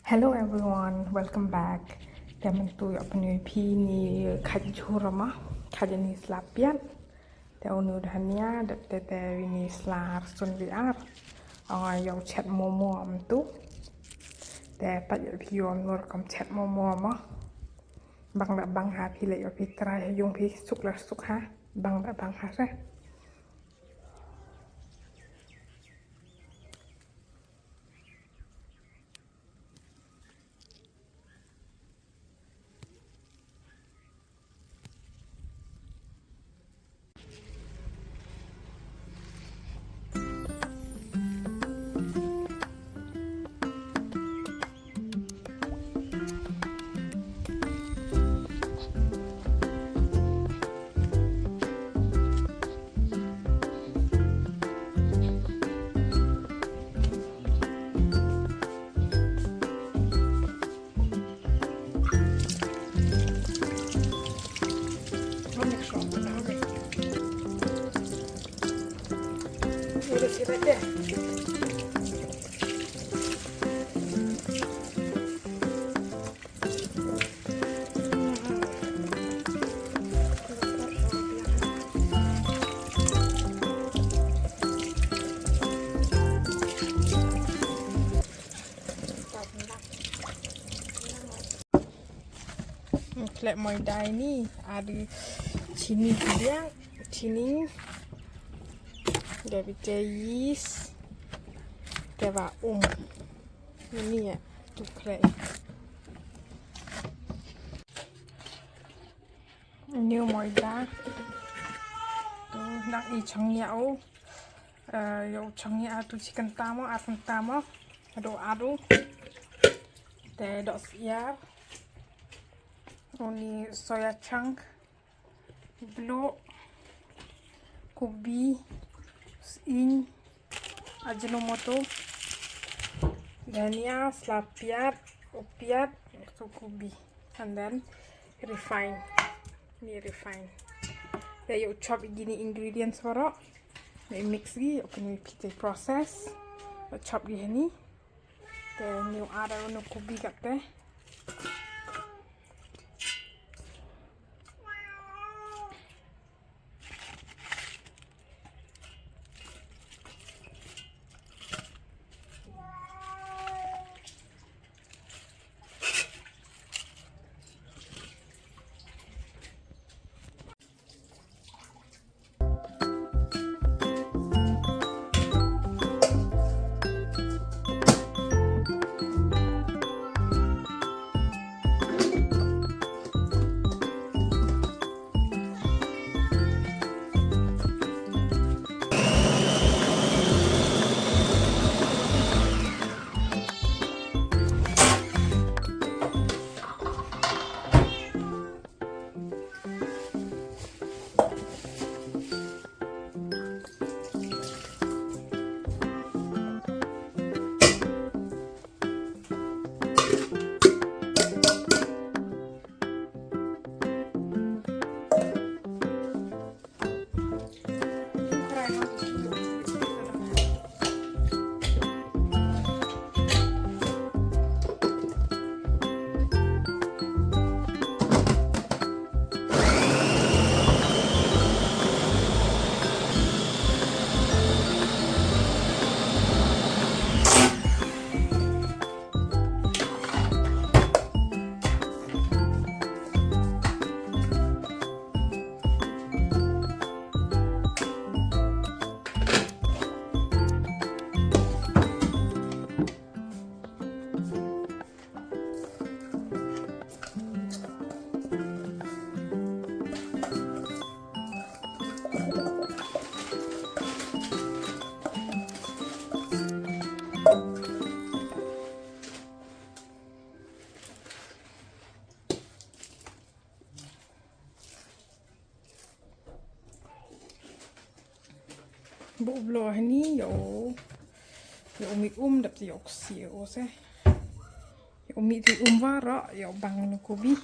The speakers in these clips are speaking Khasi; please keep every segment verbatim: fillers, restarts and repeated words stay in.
Hello everyone, welcome back. Te mynta ïa pynïoh phi ni khaj jhur ma, khaj ni sla piat. Te uni u dhania, dep te te ini sla rsun biar. Ong ïa u chet momo mynta. Te pat ïa phi ïoh nur kam chet momo ma. Bang da bang ha phi le ïa phi try ha yung phi suk la suk ha. Bang da bang ha re. Khleh moida ini, ada chini biang, chini, da bite yeast, da ba um. Ini ïa, tu khleh. Ini moida. Tu, nang i chang ïa u. Eh, ïa u chang ïa tu chi kynta mo, ar kynta mo. Ado, ado. Te dok siar. Uni soya chunk. Blo. Kubi. Sing. Ajinomoto. Dhania, sla piat, u piat, tu kubi. And then refine. Ni refine. Te ïa u chop ïa kine ingredients baroh. Ïa mix ïa kine phi te process. Ïa chop ïa kine. Te ni u add ïa u kubi katte. Ba u bloh hani ïa u, ïa u mih um dap te ïa u ksi ïa u se. Ïa u mih te um baroh ïa u bang na kubi.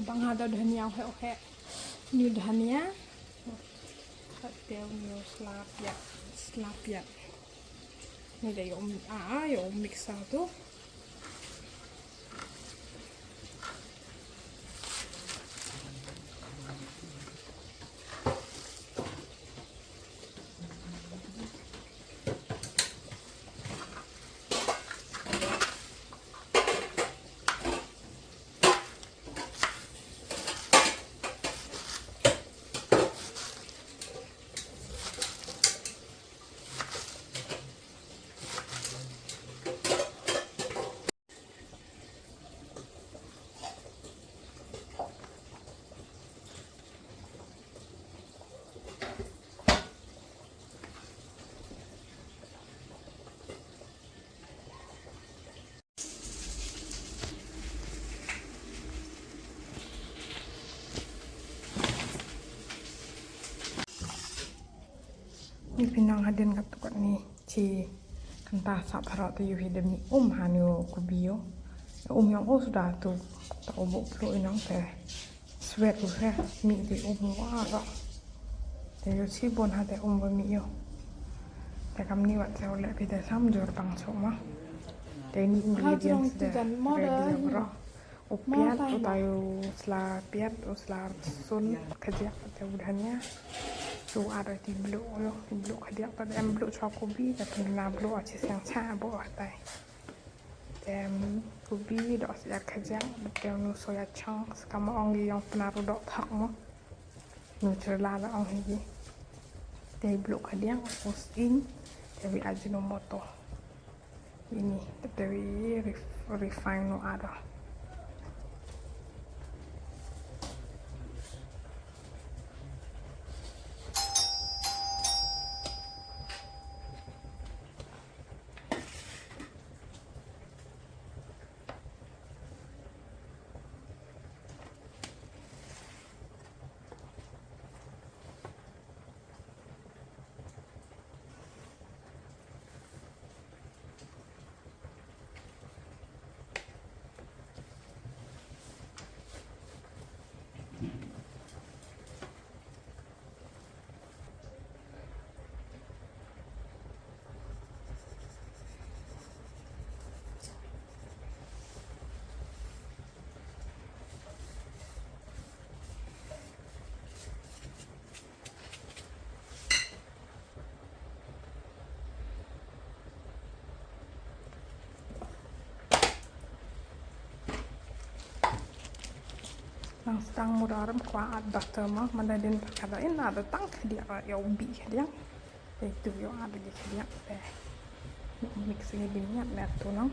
Bang hada dhania, oke, oke. Ni dhania. Hada ni slap ya, slap ya. Ni da yo, ah, yo mix tu. Ni pynang hadien katto katne chi kynta sa pharok te yu hi dem ni um ha ni u kubi yo. Um yong u suda tu ta u buk plu inong te swet u he mi di um wa ro. Te yo chi bon ha te um wa mi yo. Te kam ni wat te u le pi te sam jor pang so ma. Te ni ingredients te ready ro. U piat, u tai u sla piat, u sla sun, khajak, te u dhania. Te u ar ti blu, yo, ti blu khajak, te em blu chwa kubi, te pynna blu achi siang cha, bo atai. Te em kubi, do si ar khajak, te nu soya chunks, kama ong yong pynna ru do thak mo. Nu chirla la ong hi. Te blu khajak, u sing, te wi Ajinomoto. Ini, te wi ref-, refine no ada. Nang stang mura ram kwa add butter ma, manda din kada in ada tang khadiak ra yow bi khadiak. Te tu yow add gi khadiak te. Mix gi din yat ne tu nang.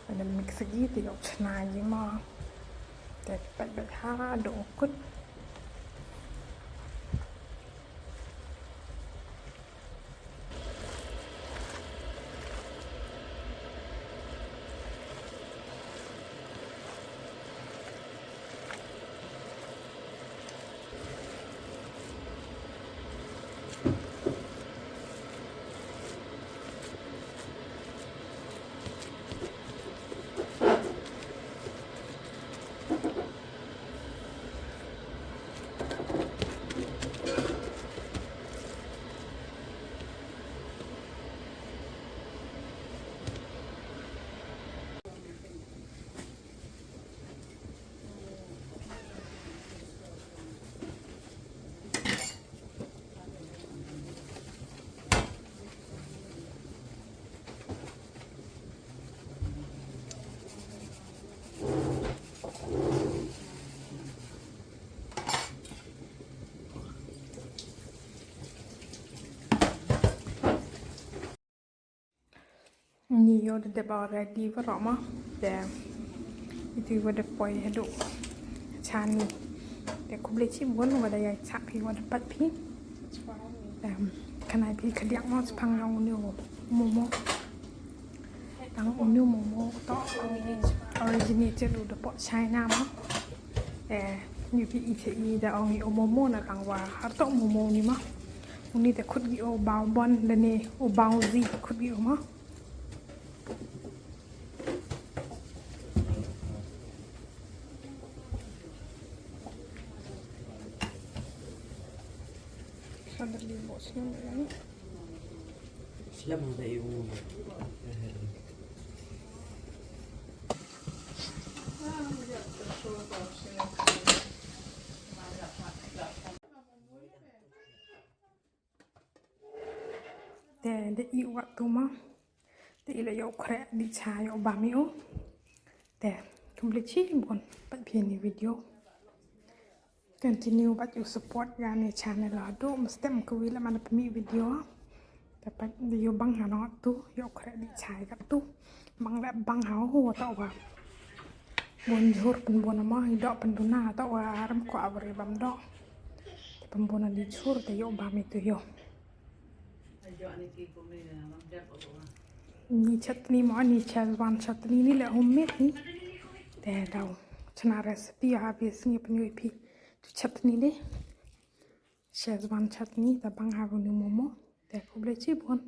Manda mix gi te yow chna gi ma. Te pet bet ha do kut. Ngi ïoh da dep ready baroh mo. Te ito ïoh da poi haduh shane. Te khublei shibun, wat da ïa shah phi, wat da peit phi. Em, kane phi khadiak mo shaphang jong une u momo. Tang une u momo to originated u da poi China mo. Eh, ngi phi i te i da ong i u momo na tang wa har to momo ni mo. Une te khut ki u baw bon da ne u baw zi khut ki u mo. Slem da i u. Te da i u wat tu mo. Te i la ïoh khreh dih cha ïoh bam i u. Te khublei shibun, peit phi ïa ine i video. Continue bad ïoh support ïa ine i channel haduh mynstep, kawi la man pynmih video. Te peit da ïoh bang ha nongat tu, ïoh khreh dih cha ïa kat tu. Bang leh bang ha u, u to wa bun jhur pynbun mo, i doh pynduna to wa ram ko awari bam doh. Te pynbun dih jhur te ïoh bam i tu ïoh. Ni chutney mo, ni Szechuan chutney, ni leh homemade ni. Te daw chna recipe ha bes ngi pynïoh phi tu chutney de. Szechuan chutney, te bang ha une u momo. Te khublei shibun.